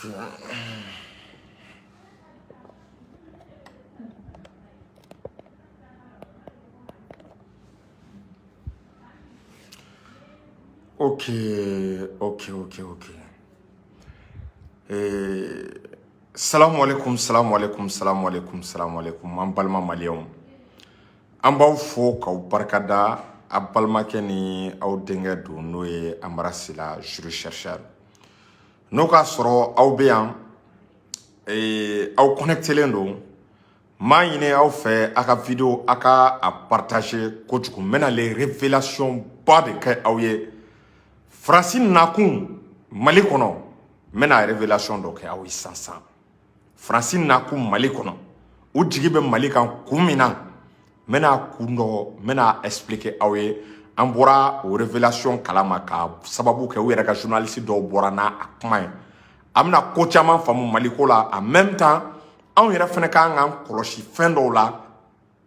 Ok. Salamu alaikum, salamu alaikum, salamu alaikum, salamu alaikum. An balima maliyɛnw. An b'aw fo k'aw barikada a balimakɛ ni aw denkɛ don n'o ye Amara Sila juriste chercheur. N'o k'a sɔrɔ aw bɛ yan, aw connectelen don, n b'a ɲini aw fɛ a ka vidéo a ka a partager kojugu. N bɛna les révélations ba de kɛ aw ye. Faransi nakun Mali kɔnɔ, n bɛna révélation dɔ kɛ aw ye sisan sisan. Faransi nakun Mali kɔnɔ, u jigi bɛ Mali kan kun min na, n bɛna kun dɔ n bɛna expliquer aw ye. An bɔra o révélation kalama ka sababu kɛ u yɛrɛ ka journaliste dɔw bɔra n'a a kuma ye. An bɛna ko caman faamu Maliko la. En même temps, anw yɛrɛ fana kan k'an kɔlɔsi fɛn dɔw la.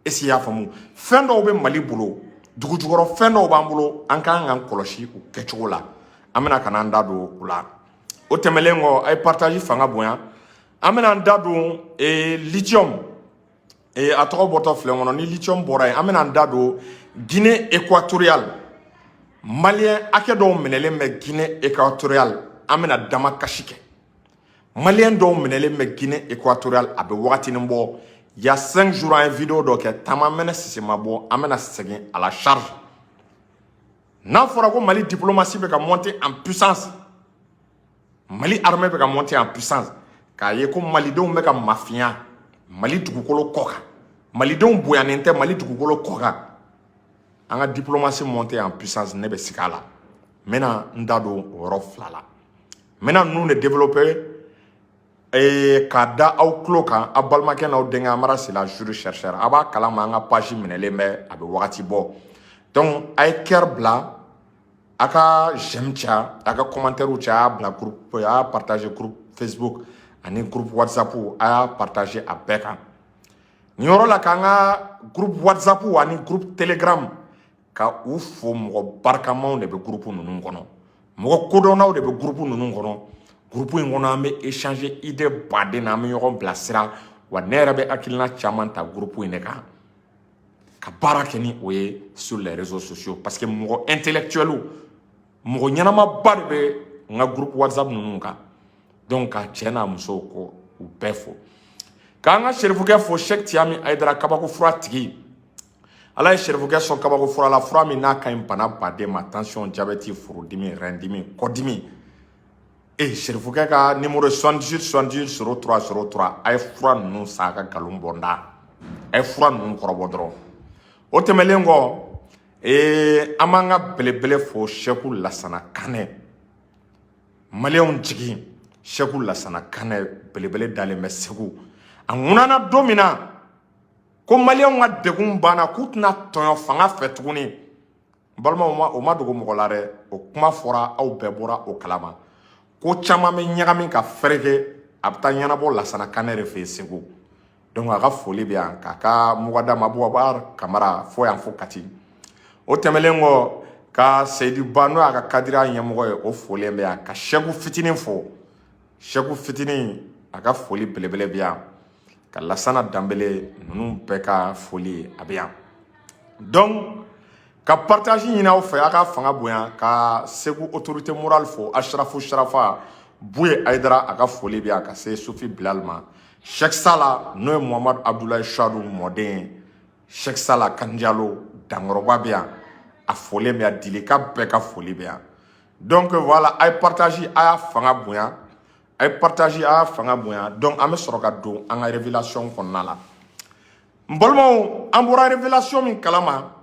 Est ce que i y'a faamu? Fɛn dɔw bɛ Mali bolo, dugu jukɔrɔ fɛn dɔw b'an bolo, an kan k'an kɔlɔsi u kɛcogo la. An bɛna ka n'an da don o la. O tɛmɛnen kɔ, a ye partage fanga bonya. An bɛna an da don lithium, a tɔgɔ bɔtɔ filɛ n kɔnɔ. Ni lithium bɔra yen, an bɛna an da don Guinée équatoriale. Maliyɛn hakɛ dɔw minɛlen bɛ Guinée équatoriale, an bɛna damakasi kɛ. Maliyɛn dɔw minɛlen bɛ Guinée équatoriale, a bɛ wagatinin bɔ, il y a 5 jours, an ye vidéo dɔ kɛ. Taama mɛnɛ sisi ma bɔ, an bɛna segin à la charge. N'a fɔra ko Mali diplomatie bɛ ka monter en puissance, Mali armée bɛ ka monter en puissance, k'a ye ko malidenw bɛ ka mafiya Mali dugukolo kɔ kan, malidenw bonyanen tɛ Mali dugukolo kɔ kan, an ka diplomatie monter en puissance, ne bɛ sigi a la. N bɛna n da don o yɔrɔ fila la. N bɛna ninnu de développer k'a da aw tulo kan. Aw balimakɛ n'aw denkɛ Amara Sila juriste chercheur. A b'a kalama, an ka page minɛlen bɛ, a bɛ wagati bɔ. Donc a ye cœur bila, a ka j'aime caya, a ka commentaire caya, a y'a bila groupe, a y'a partager groupe Facebook ani groupe WhatsApp, a y'a partager a bɛɛ kan. Nin yɔrɔ la, k'an ka groupe WhatsApp ani groupe Telegram ka u fo. Mɔgɔ barikamaw de bɛ groupe ninnu kɔnɔ, mɔgɔ kodɔnnaw de bɛ groupe ninnu kɔnɔ. Groupe in kɔnɔ, an bɛ échanger idée baden na, an bɛ ɲɔgɔn bilasira. Wa ne yɛrɛ bɛ hakilina caman ta groupe in de kan ka baara kɛ ni o ye sur les réseaux sociaux, parce que mɔgɔ intellectuel, mɔgɔ ɲɛnamaba de bɛ n ka groupe WhatsApp ninnu kan. Donc ka cɛ n'a musow ko u bɛɛ fo, k'an ka serifukɛ fo, Cheikh Tiyami Ayidara, kabako fura tigi. Ala ye serifukɛ sɔn kabako fura la, fura min n'a ka ɲi bana baden ma: tension, diabète, furudimi, rein-dimi, kɔdimi. Serifukɛ ka numéro 78 78 03 03. A ye fura ninnu san, a ka nkalon bɔ n da, a ye fura ninnu kɔrɔbɔ dɔrɔn. O tɛmɛnen kɔ, an b'an ka belebele fo, Seku Lasana Kanɛ, maliyɛnw jigin. Seku Lasana Kanɛ belebele dalen bɛ Segu. A ŋunana don min na ko maliyɛnw ka degun banna, k'u tɛna tɔɲɔ fanga fɛ tuguni, n balimaw, o ma dogo mɔgɔ la dɛ. O kuma fɔra, aw bɛɛ bɔra o kalama. Ko caman bɛ ɲagami ka fɛrɛkɛ, a bɛ taa ɲɛnabɔ Lasana Kanɛ de fɛ yen Segu. Donc a ka foli bɛ yan k'a ka mugadamu Abubakar Kamara fo yan fo Kati. O tɛmɛnen kɔ, ka Seyidu Ba, n'o y'a ka kadiriya ɲɛmɔgɔ ye, o folilen bɛ yan. Ka Sɛku fitinin fo, Sɛku fitinin, a ka foli belebele bɛ yan. Ka Lasana Danbele ninnu bɛɛ ka foli a bɛ yan. Donc ka partage ɲini aw fɛ, a ka fanga bonya. Ka Segu autorité morale fo, Ashrafu Sharafa Buye Ayidara, a ka foli bɛ yan ka se Sufi Bilal ma. Sheikh Sala, n'o ye Muhamadu Abdulayi Suwadu mɔden ye, Sheikh Sala Kanjalo Dankɔrɔba bɛ yan, a folilen bɛ yan. Dilika bɛɛ ka foli bɛ yan. Donc voilà, a ye partage, a y'a fanga bonya, a ye partage, a y'a fanga bonya. Donc an bɛ sɔrɔ ka don an ka révélation kɔnɔna la. N balimaw, an bɔra révélation min kalama,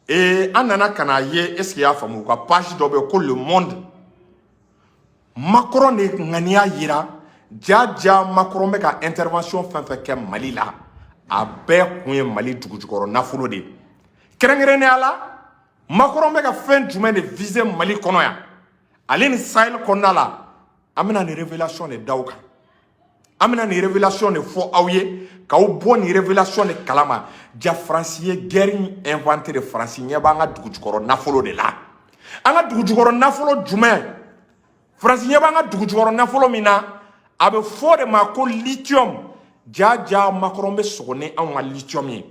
an nana ka n'a ye, est ce que i y'a faamu, u ka page dɔ bɛ yen ko Le Monde. Macron de ŋaniya yira ja ja. Macron bɛ ka intervention fɛn fɛn kɛ Mali la, a bɛɛ kun ye Mali dugujukɔrɔ nafolo de ye. Kɛrɛnkɛrɛnnenya la, Macron bɛ ka fɛn jumɛn de viser Mali kɔnɔ yan ale ni Sahel kɔnɔna la? An bɛna nin révélation de da o kan, an bɛna nin révélation de fɔ aw ye k'aw bɔ nin révélation de kalama. Ja, Faransi ye guerre in inventé de. Faransi ɲɛ b'an ka dugujukɔrɔ nafolo de la. An ka dugujukɔrɔ nafolo jumɛn? Faransi ɲɛ b'an ka dugujukɔrɔ nafolo min na, a bɛ fɔ o de ma ko lithium. Ja ja, Macron bɛ sɔgɔ ni anw ka lithium ye,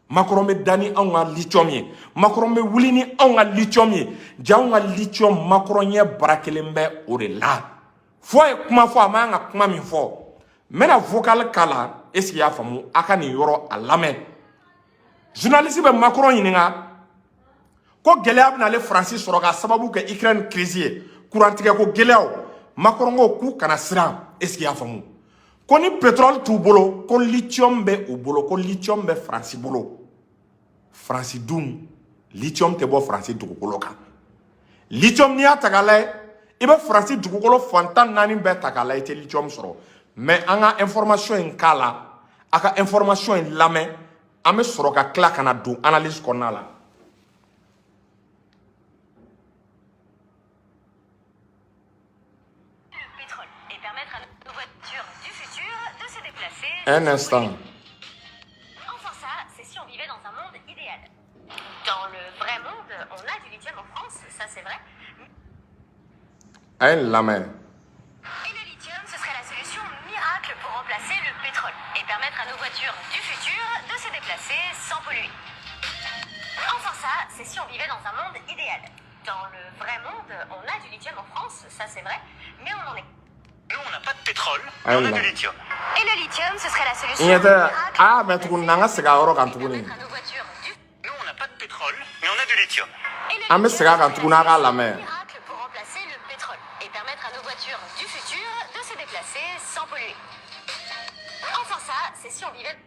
Macron bɛ da ni anw ka lithium ye, Macron bɛ wuli ni anw ka lithium ye. Ja, anw ka lithium, Macron ɲɛ bara kelen bɛ o de la. Fo a ye kuma fɔ, a man kan ka kuma min fɔ. N bɛna vocal k'a la. Est ce que i y'a faamu? A ka nin yɔrɔ a lamɛn. Journaliste bɛ Macron ɲininka ko gɛlɛya bɛna ale Faransi sɔrɔ k'a sababu kɛ Ukraine crise ye, kurantigɛko gɛlɛyaw. Macron ko k'u kana siran. Est ce que i y'a faamu? Ko ni pétrole t'u bolo, ko lithium bɛ u bolo, ko lithium bɛ Faransi bolo. Faransi dun, lithium tɛ bɔ Faransi dugukolo kan. Lithium, n'i y'a ta k'a lajɛ, i bɛ Faransi dugukolo fan 14 bɛɛ ta k'a lajɛ, i tɛ lithium sɔrɔ. Mais an ka information in k'a la, a ka information in lamɛn, an bɛ sɔrɔ ka tila ka na don analyse kɔnɔna la. Pétrole et permettre à nos voitures du futur de se déplacer. Un instant. Enfin ça, c'est si on vivait dans un monde idéal. Dans le vrai monde, on a du lithium en France, ça c'est vrai. A ye nin lamɛn. Et le lithium, ce serait la solution miracle pour remplacer le pétrole et permettre à nos voitures du futur de se déplacer sans polluer. Enfin ça, c'est si on vivait dans un monde idéal. Dans le vrai monde, on a du lithium en France, ça c'est vrai, mais on en est. Nous, on n'a pas de pétrole, Ah, mais on a là. du lithium. Et le lithium, ce serait la solution N ɲɛ tɛ miracle a mɛ tuguni, n'an ka segin a yɔrɔ kan tuguni. permettre à nos voitures du Nous, on n'a pas de pétrole, mais on a du lithium. Et le An bɛ lithium, segin a kan ce serait tuguni, la a k'a solution lamɛn. miracle pour remplacer le pétrole et permettre à nos voitures du futur de se déplacer sans polluer. Enfin ça, c'est si on vivait.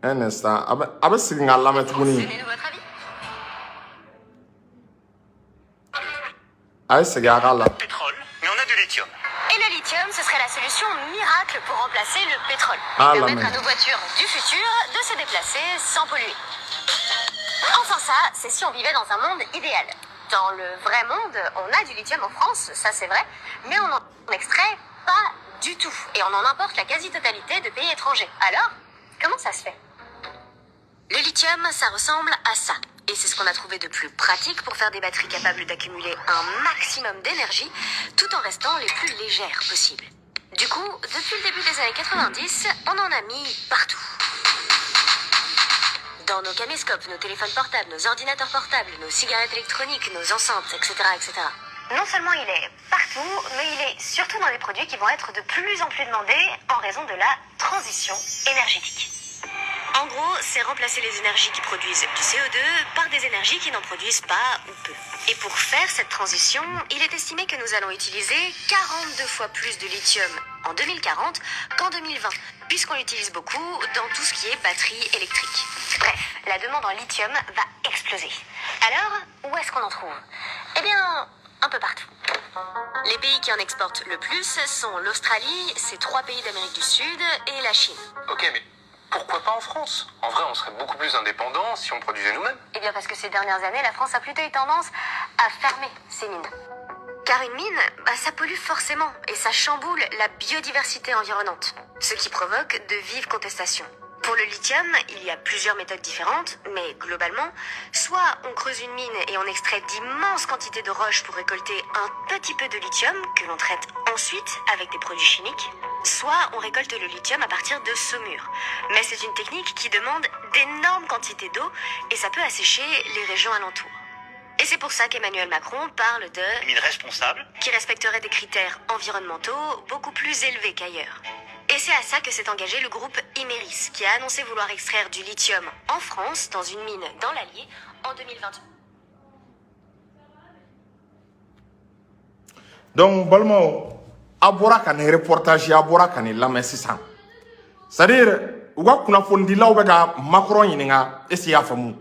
Un instant, a bɛ segin k'a lamɛn tuguni. Donnez-nous votre avis. A ye segin a k'a la. Pétrole, mais on a du lithium. Et le lithium, ce serait la solution miracle pour remplacer le pétrole et Ah, la permettre à merde. nos voitures du futur de se déplacer sans polluer. Enfin ça, c'est si on vivait dans un monde idéal. Dans le vrai monde, on a du lithium en France, ça c'est vrai, mais on n'en extrait pas du tout et on en importe la quasi-totalité de pays étrangers. Alors, comment ça se fait? Le lithium, ça ressemble à ça. Et c'est ce qu'on a trouvé de plus pratique pour faire des batteries capables d'accumuler un maximum d'énergie tout en restant les plus légères possibles. Du coup, depuis le début des années 90, on en a mis partout. Dans nos caméscopes, nos téléphones portables, nos ordinateurs portables, nos cigarettes électroniques, nos enceintes, etc., etc. Non seulement il est partout, mais il est surtout dans des produits qui vont être de plus en plus demandés en raison de la transition énergétique. En gros, c'est remplacer les énergies qui produisent du CO2 par des énergies qui n'en produisent pas ou peu. Et pour faire cette transition, il est estimé que nous allons utiliser 42 fois plus de lithium en 2040 qu'en 2020, puisqu'on l'utilise beaucoup dans tout ce qui est batterie électrique. Bref, la demande en lithium va exploser. Alors, où est-ce qu'on en trouve? Eh bien, un peu partout. Les pays qui en exportent le plus sont l'Australie, ces trois pays d'Amérique du Sud et la Chine. Ok, mais pourquoi pas en France? En vrai, on serait beaucoup plus indépendant si on produisait nous-mêmes. Eh bien parce que ces dernières années, la France a plutôt eu tendance à fermer ses mines. Car une mine, bah, ça pollue forcément et ça chamboule la biodiversité environnante, ce qui provoque de vives contestations. Pour le lithium, il y a plusieurs méthodes différentes, mais globalement, soit on creuse une mine et on extrait d'immenses quantités de roches pour récolter un petit peu de lithium que l'on traite ensuite avec des produits chimiques, soit on récolte le lithium à partir de saumure. Mais c'est une technique qui demande d'énormes quantités d'eau et ça peut assécher les régions alentours. Et c'est pour ça qu'Emmanuel Macron parle de Mine responsable. Qui respecterait des critères environnementaux beaucoup plus élevés qu'ailleurs. Et c'est à ça que s'est engagé le groupe Imerys, qui a annoncé vouloir extraire du lithium en France, dans une mine dans l'Allier, en 2020. Donc balimaw, a bɔra ka nin reportage, a bɔra ka nin lamɛn sisan. C'est à dire, u ka kunnafonidilaw bɛ ka Macron ɲininka, est ce que i y'a faamu?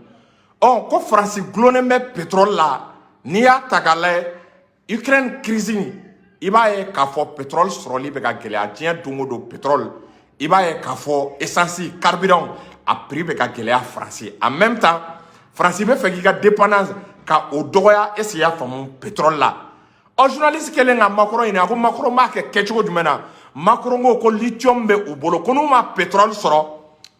Ɔ, ko Faransi gulonnen bɛ pétrole la. N'i y'a ta k'a lajɛ, Ukraine crise nin, i b'a ye k'a fɔ pétrole sɔrɔli bɛ ka gɛlɛya diɲɛ don o don. Pétrole, i b'a ye k'a fɔ essence, carburant, a prix bɛ ka gɛlɛya Faransi. En même temps, Faransi bɛ fɛ k'i ka dépendance ka o dɔgɔya, est ce que i y'a faamu, pétrole la. Ɔ, journaliste kɛlen ka Macron ɲininka ko Macron b'a kɛ kɛcogo jumɛn na, Macron ko ko lithium bɛ u bolo, ko n'u ma pétrole sɔrɔ,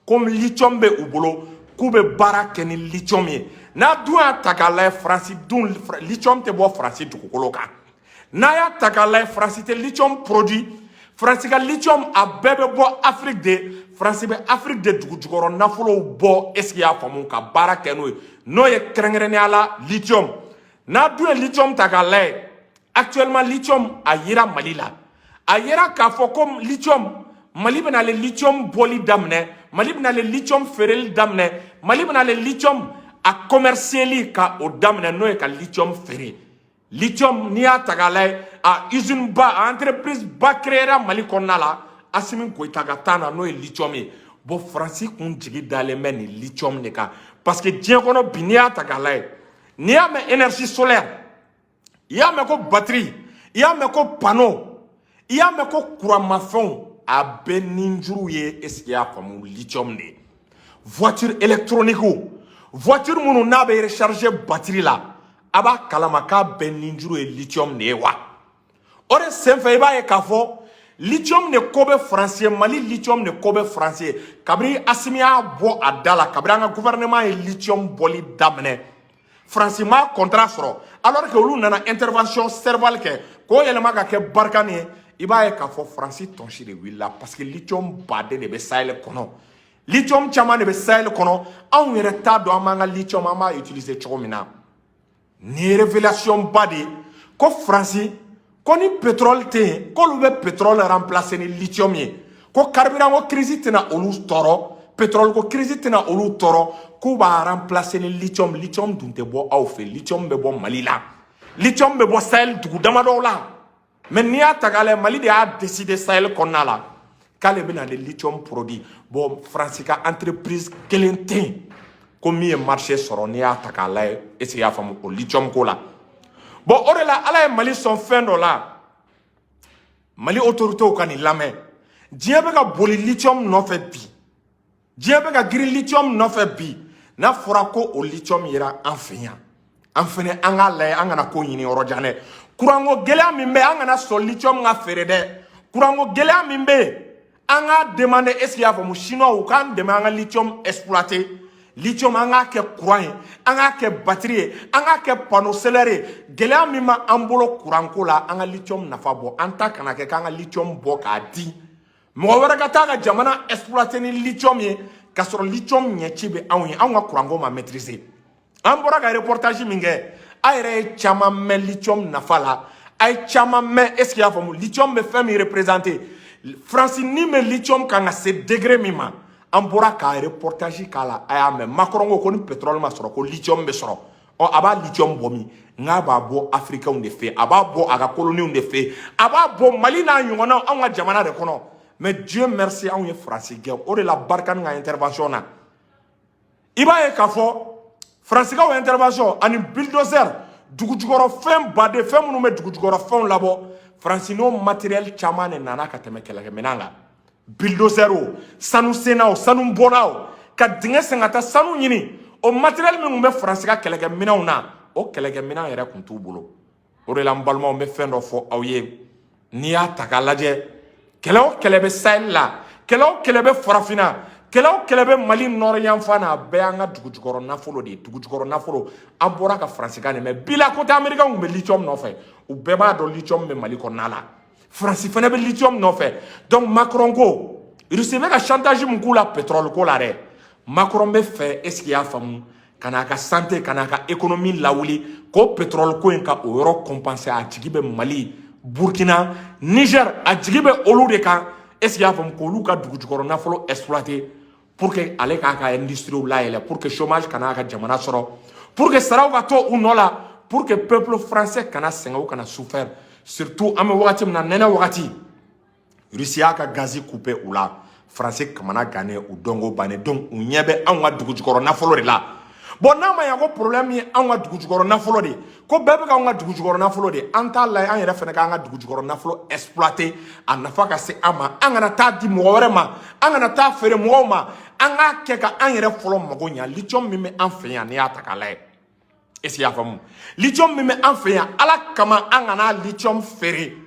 ko lithium bɛ u bolo, k'u bɛ baara kɛ ni lithium ye. N'a dun y'a ta k'a lajɛ, Faransi dun, lithium tɛ bɔ Faransi dugukolo kan. N'a y'a ta k'a lajɛ, Faransi tɛ lithium produit. Faransi ka lithium, a bɛɛ bɛ bɔ Afrique de. Faransi bɛ Afrique de dugu jukɔrɔ nafolow bɔ, est ce que i y'a faamu, ka baara kɛ n'o ye, n'o ye kɛrɛnkɛrɛnnenya la lithium. N'a dun ye lithium ta k'a lajɛ, actuellement lithium a yera Mali la. A yera k'a fɔ ko lithium, Mali bɛna ale lithium bɔli daminɛ, Mali bɛna ale lithium feereli daminɛ, Mali bɛna ale lithium a commerciali ka o daminɛ, n'o ye ka lithium feere. Lithium, n'i y'a ta k'a lajɛ, a usine ba, a entreprise ba créera Mali kɔnɔna la Asimi Goyita ka taa na, n'o ye lithium ye. Bon, Faransi kun jigi dalen bɛ nin lithium de kan, parce que diɲɛ kɔnɔ bi, n'i y'a ta k'a lajɛ, n'i y'a mɛn énergie solaire, i y'a mɛn ko batterie, i y'a mɛn ko panneau, i y'a mɛn ko kuranmafɛnw, a bɛɛ ninjuru ye, est ce que i y'a faamu, lithium de ye. Voiture électronique, voiture minnu n'a bɛ recharger batterie la, a b'a kalama k'a bɛɛ ninjuru ye lithium de ye wa. O de senfɛ, i b'a ye k'a fɔ lithium de ko bɛ Faransi ye, Mali lithium de ko bɛ Faransi ye. Kabini Asimi y'a bɔ a da la, kabini an ka gouvernement ye lithium bɔli daminɛ, Faransi ma contrat sɔrɔ, alors que olu nana intervention Serval kɛ k'o yɛlɛma ka kɛ Barkhane ye. I b'a ye k'a fɔ Faransi tɔnsi de wulila, parce que lithium baden de bɛ Sahel kɔnɔ, lithium caman de bɛ Sahel kɔnɔ. Anw yɛrɛ t'a dɔn an b'an ka lithium, an b'a utiliser cogo min na. Nin ye révélation ba de ye ko Faransi ko ni pétrole tɛ yen, k'olu bɛ pétrole remplacer ni lithium ye, ko carburant ko crise tɛna olu tɔɔrɔ, pétrole ko crise tɛna olu tɔɔrɔ, k'u b'a remplacer ni lithium. Lithium dun tɛ bɔ aw fɛ, lithium bɛ bɔ Mali la, lithium bɛ bɔ Sahel dugu damadɔw la. Mais n'i y'a ta k'a lajɛ, Mali de y'a décider Sahel kɔnɔna la k'ale bɛna ale lithium produit. Bon, Faransi ka entreprise kelen tɛ yen ko min ye marché sɔrɔ. N'i y'a ta k'a lajɛ, est ce que i y'a faamu, o lithium ko la. Bon, o de la Ala ye Mali sɔn fɛn dɔ la. Mali autorités ka nin lamɛn. Diɲɛ bɛ ka boli lithium nɔfɛ bi, diɲɛ bɛ ka girin lithium nɔfɛ bi. N'a fɔra ko o lithium yera an fɛ yan, an fɛnɛ an k'a lajɛ, an kana ko ɲini yɔrɔ jan dɛ. Kuranko gɛlɛya min bɛ, an kana sɔn lithium ka feere dɛ. Kuranko gɛlɛya min bɛ yen, an k'a demander, est ce que i y'a faamu, Chinois u k'an dɛmɛ an ka lithium exploiter. Lithium, an k'a kɛ courant ye, an k'a kɛ batterie ye, an k'a kɛ panneau solaire ye. Gɛlɛya min b'an bolo kuranko la, an ka lithium nafa bɔ. An ta kana kɛ k'an ka lithium bɔ k'a di mɔgɔ wɛrɛ ka taa ka jamana exploiter ni lithium ye, k'a sɔrɔ lithium ɲɛci bɛ anw ye, anw ka kuranko ma maîtriser. An bɔra ka reportage min kɛ, a yɛrɛ ye caman mɛn lithium nafa la, a ye caman mɛn, est ce que i y'a faamu, lithium bɛ fɛn min représenter. Faransi ni bɛ lithium kan ka se degré min ma, an bɔra ka reportage k'a la, a y'a mɛn. Macron ko ko ni pétrole ma sɔrɔ, ko lithium bɛ sɔrɔ. Ɔ, a b'a lithium bɔ min? N'a b'a bɔ Africains de fɛ, a b'a bɔ a ka colonies de fɛ, a b'a bɔ Mali n'a ɲɔgɔnnaw, anw ka jamana de kɔnɔ. Mais Dieu merci, anw ye Faransi gɛn. O de la Barkhane ka intervention na, i b'a ye k'a fɔ Faransikaw intervention ani bulldozer, dugujukɔrɔ fɛn baden, fɛn minnu bɛ dugujukɔrɔ fɛnw labɔ, Faransi n'o matériel caman de nana ka tɛmɛ kɛlɛkɛminɛn kan. Bulldozer o, sanu senna o, sanu bɔnna o, ka dingɛ sen ka taa sanu ɲini, o matériel min tun bɛ Faransi ka kɛlɛkɛminɛnw na, o kɛlɛkɛminɛn yɛrɛ tun t'u bolo. O de la, n balimaw, n bɛ fɛn dɔ fɔ aw ye. N'i y'a ta k'a lajɛ, kɛlɛ o kɛlɛ bɛ Sahel la, kɛlɛ o kɛlɛ bɛ Farafinna, kɛlɛ o kɛlɛ bɛ Mali nord yanfan na, a bɛɛ y'an ka dugujukɔrɔ nafolo de ye. Dugujukɔrɔ nafolo, an bɔra ka Faransikan de mɛn bi la ko tɛ. Américain tun bɛ lithium nɔfɛ, u bɛɛ b'a dɔn lithium bɛ Mali kɔnɔna la. Faransi fana bɛ lithium nɔfɛ. Donc Macron ko Russie bɛ ka chantage min k'u la pétrole ko la dɛ, Macron bɛ fɛ, est ce que i y'a faamu, ka n'a ka santé, ka n'a ka économie lawuli, k'o pétrole ko in ka o yɔrɔ compenser. A jigi bɛ Mali, Burkina, Niger, a jigi bɛ olu de kan, est ce que i y'a faamu, k'olu ka dugujukɔrɔ nafolo exploiter pour que ale k'a ka industrie layɛlɛ, pour que chômage kana a ka jamana sɔrɔ, pour que saraw ka to u nɔ la, pour que peuple français kana sɛgɛn, u kana souffert. Surtout an bɛ wagati min na, nɛnɛ wagati, Russie y'a ka gazi couper u la, Faransi kamana gannen, u dɔnko bannen. Donc u ɲɛ bɛ anw ka dugujukɔrɔ nafolo de la. Bon, n'a ma ɲɛ ko problème ye anw ka dugujukɔrɔ nafolo de, ko bɛɛ bɛ k'anw ka dugujukɔrɔ nafolo de, an t'a lajɛ an yɛrɛ fana k'an ka dugujukɔrɔ nafolo exploiter, a nafa ka se an ma. An kana taa di mɔgɔ wɛrɛ ma, an kana taa feere mɔgɔw ma, an k'a kɛ ka an yɛrɛ fɔlɔ mago ɲa. Lithium min bɛ an fɛ yan, n'i y'a ta k'a lajɛ, est ce que i y'a faamu, lithium min bɛ an fɛ yan, Ala kama, an kana lithium feere.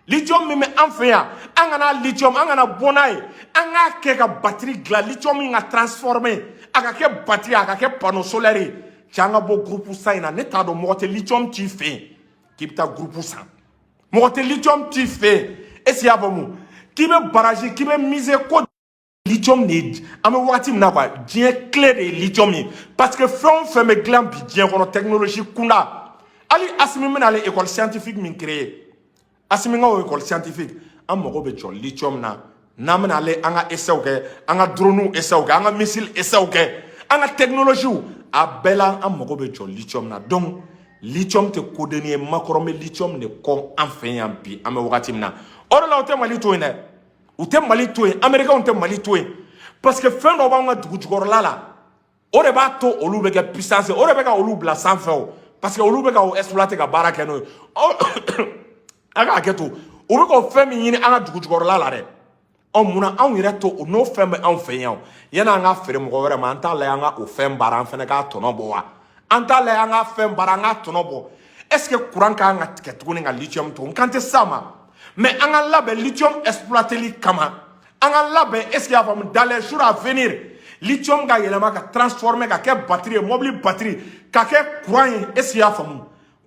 Lithium min bɛ an fɛ yan, an kana lithium, an kana bɔ n'a ye, an k'a kɛ ka batterie dilan. Lithium min ka transformer, a ka kɛ batterie, a ka kɛ panneau solaire ye. Cɛ, an ka bɔ groupe san in na. Ne t'a dɔn, mɔgɔ tɛ lithium t'i fɛ yen k'i bɛ taa groupe san. Mɔgɔ tɛ lithium t'i fɛ yen. Est ce que i y'a faamu k'i bɛ barrage, k'i bɛ miser ko lithium de ye? An bɛ wagati min na quoi, diɲɛ clé de ye lithium ye, parce que fɛn o fɛn bɛ dilan bi diɲɛ kɔnɔ, technologie kunda, hali Asimi bɛna ale école scientifique min créer, Asimi ka o école scientifique, an mago bɛ jɔ lithium na. N'an bɛna ale an ka essais kɛ, an ka drone essais kɛ, an ka missile essais kɛ, an ka technologie, a bɛɛ la, an mago bɛ jɔ lithium na. Donc lithium tɛ kodenni ye. Macron bɛ lithium de kɔ an fɛ yan bi, an bɛ wagati min na. O de la, u tɛ Mali to yen dɛ, u tɛ Mali to yen, Américains tɛ Mali to yen, parce que fɛn dɔ b'anw ka dugu jukɔrɔla la, o de b'a to olu bɛ kɛ puissance, o de bɛ ka olu bila sanfɛ o, parce que olu bɛ ka o exploiter ka baara kɛ n'o ye. A ka hakɛ to, u bɛ k'o fɛn min ɲini an ka dugu jukɔrɔla la dɛ. Ɔ, munna anw yɛrɛ to o n'o fɛn bɛ anw fɛ yan? Yanni an ka feere mɔgɔ wɛrɛ ma, an t'a lajɛ an ka o fɛn baara, an fana k'a tɔnɔ bɔ wa? An t'a lajɛ an ka fɛn baara, an k'a tɔnɔ bɔ? Est ce que courant kan ka tigɛ tuguni ka lithium to? N kan tɛ s'a ma, mais an ka labɛn lithium exploiteli kama. An ka labɛn, est ce que y'a faamu, dans les jours à venir, lithium ka yɛlɛma ka transformer ka kɛ batterie ye, mobili batterie, ka kɛ courant ye. Est ce que y'a faamu,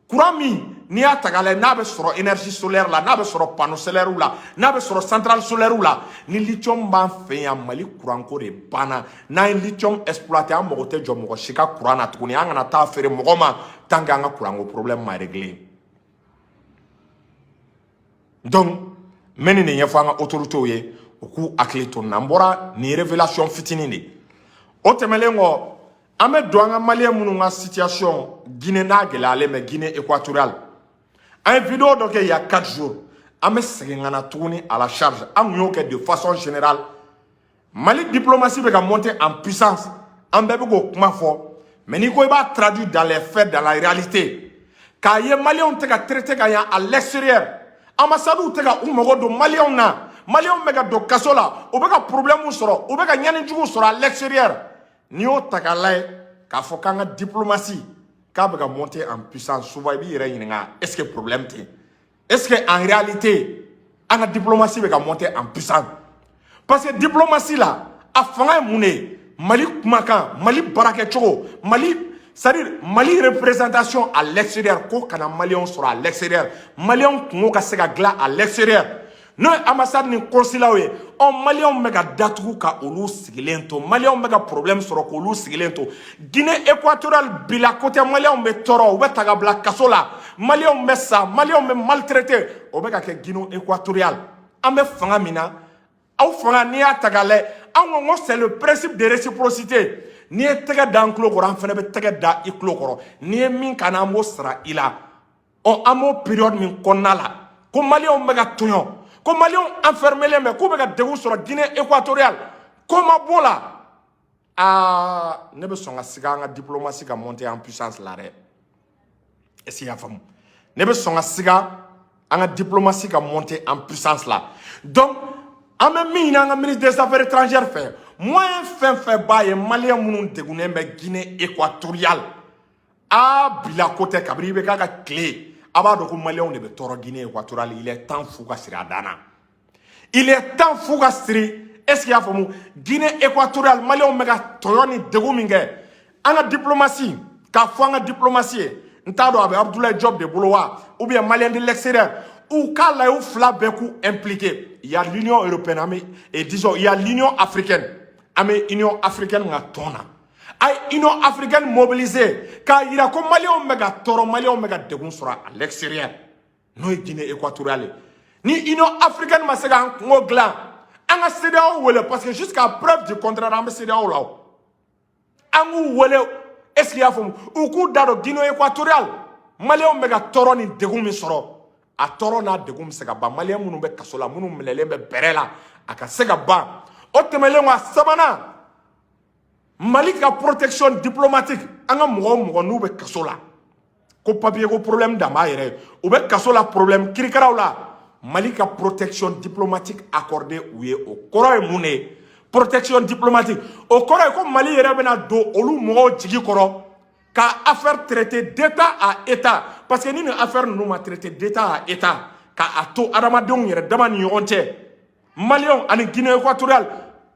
courant min n'i y'a ta k'a lajɛ, n'a bɛ sɔrɔ énergie solaire la, n'a bɛ sɔrɔ panneau solaire la, n'a bɛ sɔrɔ centrale solaire la, ni lithium b'an fɛ yan, Mali courant ko de banna. N'an ye lithium exploiter, an mago tɛ jɔ mɔgɔ si ka courant na tuguni. An kana taa feere mɔgɔ ma tant que an ka courant ko problème ma réglé. Donc n bɛ nin de ɲɛfɔ an ka autorités ye, u k'u hakili to nin na. N bɔra nin révélation fitinin de. O tɛmɛnen kɔ, an bɛ don an ka Malien minnu ka situation Guinée n'a gɛlɛyalen bɛ, Guinée équatoriale. An ye vidéo dɔ kɛ il y a 4 jours, an bɛ segin ka na tuguni à la charge. An kun y'o kɛ de façon générale. Mali diplomatie bɛ ka monter en puissance, an bɛɛ bɛ k'o kuma fɔ, mais n'i ko i b'a traduire dans les faits, dans la réalité, k'a ye Malienw tɛ ka traiter ka ɲɛ à l'extérieur, ambassades tɛ ka u mago don Malienw na, Malienw bɛ ka don kaso la, u bɛ ka problème sɔrɔ, u bɛ ka ɲani jugu sɔrɔ à l'extérieur. N'i y'o ta k'a lajɛ k'a fɔ k'an ka diplomatie k'a bɛ ka monter en puissance, souvent i b'i yɛrɛ ɲininka: est ce que problème tɛ yen? Est ce que en réalité an ka diplomatie bɛ ka monter en puissance? Parce que diplomatie la, a fanga ye mun de ye? Mali kumakan, Mali baarakɛcogo, Mali, c'est à dire Mali représentation à l'extérieur, ko kana Malienw sɔrɔ à l'extérieur, Malienw kungo ka se ka dilan à l'extérieur, n'o ye ambassade ni consulat ye. Ɔ, Malienw bɛ ka datugu ka olu sigilen to, Malienw bɛ ka problème sɔrɔ k'olu sigilen to Guinée équatoriale. Bila ko tɛ, Malienw bɛ tɔɔrɔ, u bɛ ta ka bila kaso la, Malienw bɛ sa, Malienw bɛ maltraité, o bɛ ka kɛ Guinée équatoriale. An bɛ fanga min na, aw fanga, n'i y'a ta k'a lajɛ, an ko c'est le principe de réciprocité. N'i ye tɛgɛ da an tulo kɔrɔ, an fana bɛ tɛgɛ da i tulo kɔrɔ. N'i ye min k'an na, an b'o sara i la. Ɔ, an b'o période min kɔnɔna la, ko Malienw bɛ ka tɔɲɔ, ko Malienw enfermelen bɛ, k'u bɛ ka degun sɔrɔ Guinée équatoriale, ko ma b'o la, aa, ne bɛ sɔn ka siga an ka diplomatie ka monter en puissance la dɛ. Est ce que i y'a faamu? Ne bɛ sɔn ka siga an ka diplomatie ka monter en puissance la. Donc an bɛ min ɲini an ka ministre des Affaires étrangères fɛ, moyen fɛn fɛn b'a ye, Malien minnu degunnen bɛ Guinée équatoriale, aa, bila ko tɛ. Kabini i bɛ k'a ka tile, a b'a dɔn ko Malienw de bɛ tɔɔrɔ Guinée équatoriale. Il est temps f'u ka siri a dan na, il est temps f'u ka siri. Est ce que i y'a faamu? Guinée équatoriale, Malienw bɛ ka tɔɲɔ ni degun min kɛ, an ka diplomatie, k'a fɔ an ka diplomatie ye, n t'a dɔn a bɛ Abdoulaye Diop de bolo wa, ou bien Malien de l'extérieur, u k'a lajɛ, u fila bɛɛ k'u impliqué. Il y a l'Union européenne, an bɛ, et disons, il y a l'Union africaine, an bɛ Union africaine ka tɔn na. A ye Union africaine mobiliser k'a yira ko Malienw bɛ ka tɔɔrɔ, Malienw bɛ ka degun sɔrɔ à l'extérieur, n'o ye Guinée équatoriale ye. Ni Union africaine ma se k'an kungo dilan, an ka CEDEAO wele, parce que jusqu'à preuve du contraire, an bɛ CEDEAO la o. An k'u wele, est ce que i y'a faamu, u k'u da don Guinée équatoriale, Malienw bɛ ka tɔɔrɔ ni degun min sɔrɔ, a tɔɔrɔ n'a degun bɛ se ka ban, Malien minnu bɛ kaso la, minnu minɛlen bɛ bɛrɛ la, a ka se ka ban. O tɛmɛnen kɔ, a sabanan, Mali ka protection diplomatique. An ka mɔgɔ o mɔgɔ n'u bɛ kaso la, ko papier ko problème dan b'a yɛrɛ ye, u bɛ kaso la, problème kirikaraw la, Mali ka protection diplomatique accordé u ye. O kɔrɔ ye mun de ye, protection diplomatique? O kɔrɔ ye ko Mali yɛrɛ bɛna don olu mɔgɔw jigi kɔrɔ ka affaire traiter d'État à État, parce que ni nin affaire ninnu ma traiter d'État à État, ka a to adamadenw yɛrɛ dama ni ɲɔgɔn cɛ, Malienw ani Guinée équatoriale,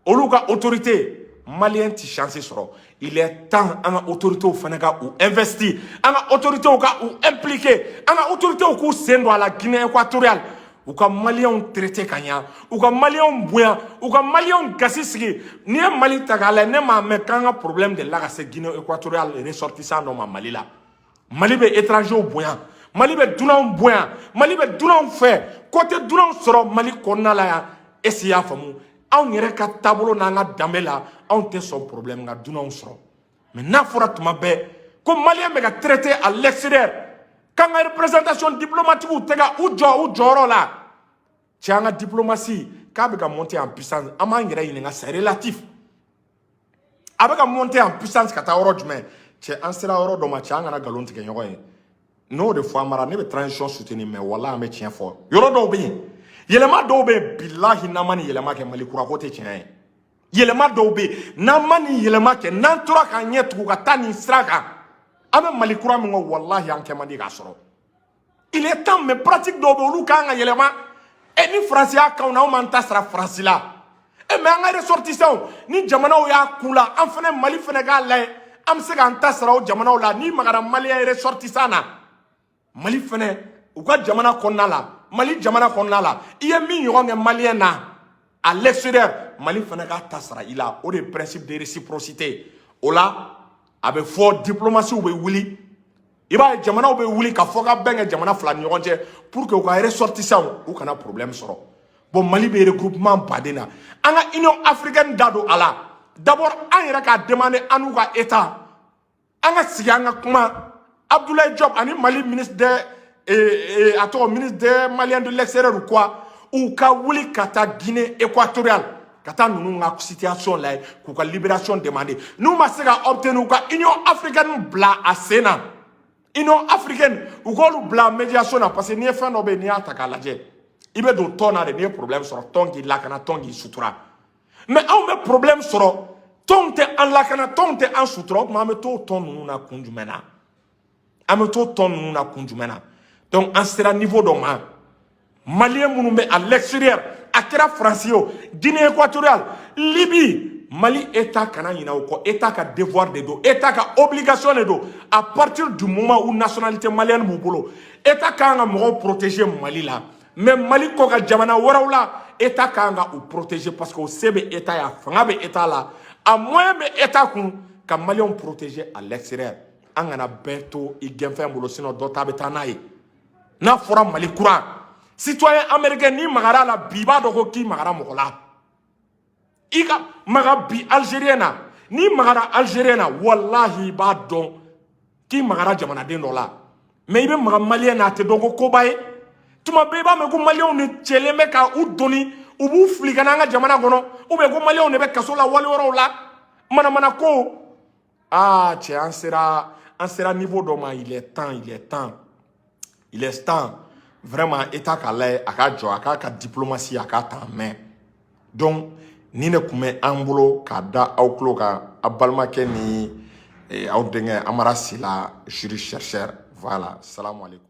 olu ka autorité, Malien ti chance sɔrɔ. Il est temps an ka autorités fana ka u investir, an ka autorités ka u impliquer, an ka autorités k'u sen don a la. Guinée équatoriale, u ka Maliyɛnw traité ka ɲa, u ka Maliyɛnw bonya, u ka Maliyɛnw gasi sigi. N'i ye Mali ta k'a lajɛ, ne m'a mɛn k'an ka problème delila ka se Guinée équatoriale ressortissant dɔ ma Mali la. Mali bɛ étrangers bonya, Mali bɛ dunanw bonya, Mali bɛ dunanw fɛ. Ko tɛ dunanw sɔrɔ Mali kɔnɔna la yan. Est ce que i y'a faamu? Anw yɛrɛ ka taabolo n'an ka danbe la, anw tɛ sɔn problème ka dunanw sɔrɔ. Mais n'a fɔra tuma bɛɛ ko Maliyɛn bɛ ka traité à l'extérieur, k'an ka représentation diplomatique tɛ ka u jɔ u jɔyɔrɔ la, cɛ, an ka diplomatie k'a bɛ ka monter en puissance, an b'an yɛrɛ ɲininka, c'est relatif. A bɛ ka monter en puissance ka taa yɔrɔ jumɛn? Cɛ, an sera yɔrɔ dɔ ma. Cɛ, an kana nkalon tigɛ ɲɔgɔn ye. N'o de fɔ, an mara ne bɛ transition soutenir, mais walahi, an bɛ tiɲɛ fɔ. Yɔrɔ dɔw bɛ yen, yɛlɛma dɔw bɛ yen, bilahi, n'an ma nin yɛlɛma kɛ, Mali kura ko tɛ tiɲɛ ye. Yɛlɛma dɔw bɛ yen, n'an ma nin yɛlɛma kɛ, n'an tora k'an ɲɛ tugu ka taa nin sira kan, an bɛ Mali kura min kɔ, walahi, an kɛ man di k'a sɔrɔ. Il est temps, mais pratique dɔw bɛ yen, olu kan ka yɛlɛma. E ni Faransi y'a kanw na, anw m'an ta sara Faransi la. E mais an ka ressortissants ni jamanaw y'a ku la, an fana, Mali fana k'a lajɛ, an bɛ se k'an ta sara o jamanaw la. N'i magara Malien ressortissant na, Mali fana, u ka jamana kɔnɔna la, Mali jamana kɔnɔna la, i ye min ɲɔgɔn kɛ Malien na à l'extérieur, Mali fana k'a ta sara i la. O de ye principe de réciprocité. O la, a bɛ fɔ diplomatie bɛ wuli, i b'a ye, jamanaw bɛ wuli ka fɔ ka bɛn kɛ jamana fila ni ɲɔgɔn cɛ pour que u ka ressortissants u kana problème sɔrɔ. Bon, Mali bɛ regroupement baden na, an ka Union africaine da don a la. D'abord, an yɛrɛ k'a demander, an n'u ka état, an ka sigi, an ka kuma. Abdoulaye Diop ani Mali ministre des a tɔgɔ, ministre des Maliens de l'extérieur ou quoi, u ka wuli ka taa Guinée équatoriale, ka taa ninnu ka situation lajɛ, k'u ka libération demander. N'u ma se ka obtenir, u ka Union africaine bila a sen na. Union africaine, u k'olu bila médiation na, parce que n'i ye fɛn dɔ bɛ yen, n'i y'a ta k'a lajɛ, i bɛ don tɔn na de. N'i ye problème sɔrɔ, tɔn k'i lakana, tɔn k'i sutura. Mais anw bɛ problème sɔrɔ, tɔnw tɛ an lakana, tɔnw tɛ an sutura. O tuma, an bɛ t'o tɔn ninnu na kun jumɛn na? An bɛ t'o tɔn ninnu na kun jumɛn na? Donc an sera niveau dɔ ma. Malien minnu bɛ à l'extérieur, a kɛra Faransi ye o, Guinée équatoriale, Libye, Mali état kana ɲinɛ o kɔ. État ka devoir de don, état ka obligation de don. À partir du moment où nationalité malienne b'u bolo, état kan ka mɔgɔw protéger Mali la, mais Mali kɔ ka jamana wɛrɛw la, état kan ka u protéger, parce que o se bɛ état ye, a fanga bɛ état la, a moyen bɛ état kun ka Maliyɛnw protéger à l'extérieur. An kana bɛɛ to i gɛnfɛn bolo, sinon dɔ ta bɛ taa n'a ye. N'a fɔra Mali kura, citoyen américain, n'i magara a la bi, i b'a dɔn ko k'i magara mɔgɔ la. I ka maga bi Algérien na, n'i magara Algérien na, walahi, i b'a dɔn k'i magara jamanaden dɔ la. Mais i bɛ maga Malien na, a tɛ dɔn ko koba ye. Tuma bɛɛ i b'a mɛn ko Maliyɛnw de cɛlen bɛ ka u doni, u b'u fili ka na an ka jamana kɔnɔ, ou bien ko Maliyɛnw de bɛ kaso la wali wɛrɛw la. Manamana ko, aa cɛ, an sera niveau dɔ ma. Il est temps, il est temps, il est temps vraiment, état k'a lajɛ, a ka jɔ, a k'a ka diplomatie, a k'a ta en main. Donc ni ne tun bɛ an bolo k'a da aw tulo kan, a balimakɛ ni aw denkɛ Amara Sila, juriste chercheur. Voilà, salamu aleykum.